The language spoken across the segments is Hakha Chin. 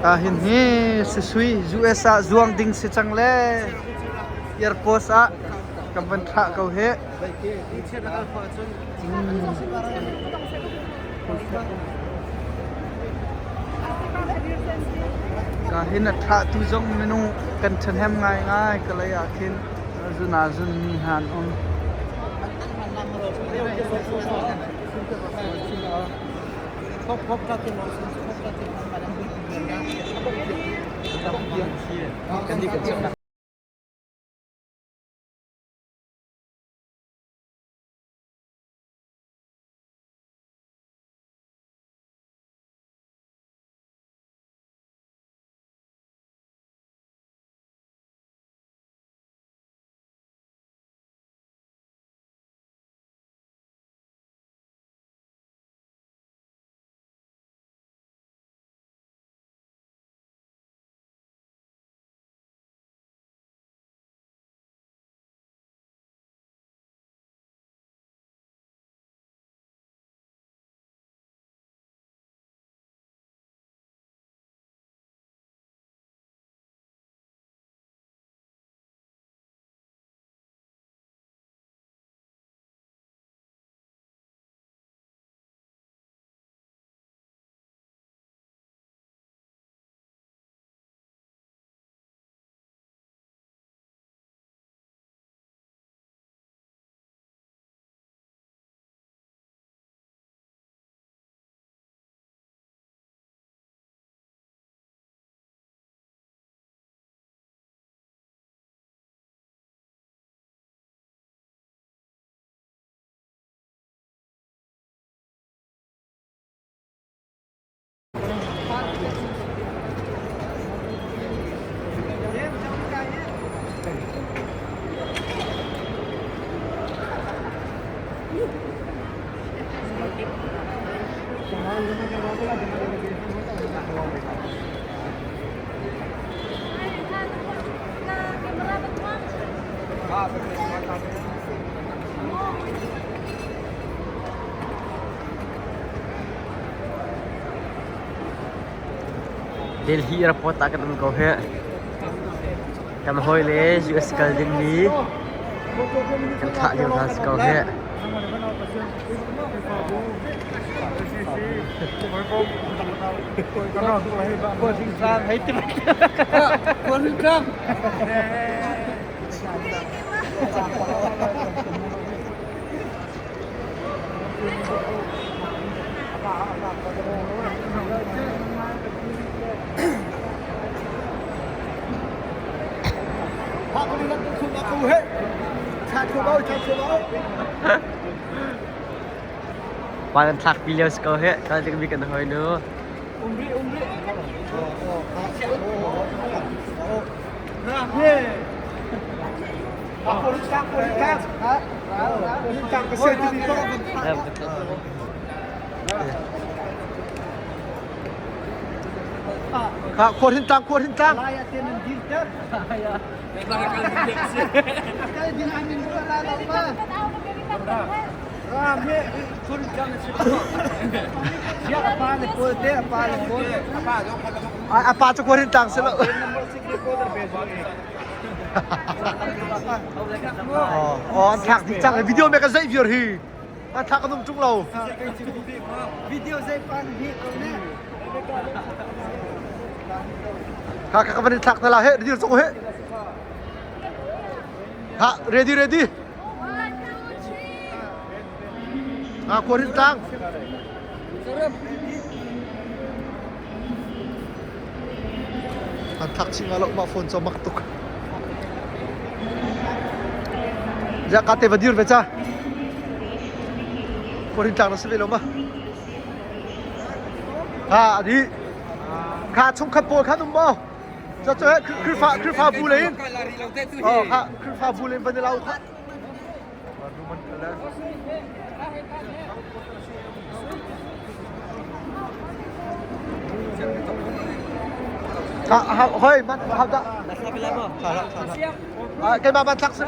Hin hi sisui US ah zuang ding si cang le airport ah kan van thlah ko hih. Ka hin a thlahtu zong minung kan ṭhahnem ngaingai kalay ah khin zun ah zun mi hna an um. Delhi airport ah kan um ko hih. Kan hawile US kal dingmi kan thlah lio hna si ko hih. Pa kan thlak pi lio si ko hih. Kal dingmi kan hawinu. Khuar hin tlang, khuar hin tlang. A pa cu khuar hin tlang si lo. Oh, an thlak dih cang. Video me ka zeih viar hi. An thlak an um ṭung lo. Video zei pan hi ko ne. Kha kha ka van in thlak na la he dir cong he. Ha ready ready. Ha khuarin tlang. An thak ching lo mah phone cho mak tuk. Ja ka te va dir ve cha. Khuarin tlang na si ve lo ma. Ha adi kha chungkhat pawl khan um maw? Cho cho Khrihfa Khrihfabu le in. Oh kha Khrihfabu le in van i lau kha. Ha ha hoi man ha da. Keimah ban thlak sim.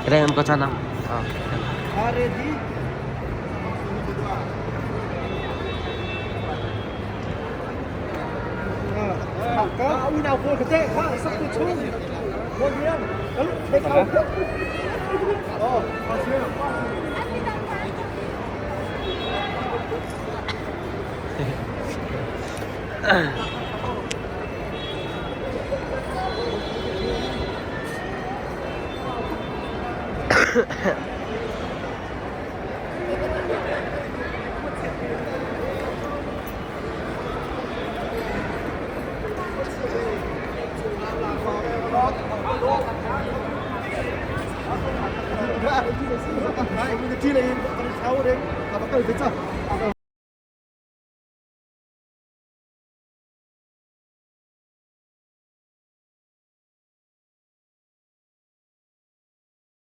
Keren ko chana. Ready? Unau pawl kha teh kha sak tu chung. Bon riang. Kalu thei kau. Oh,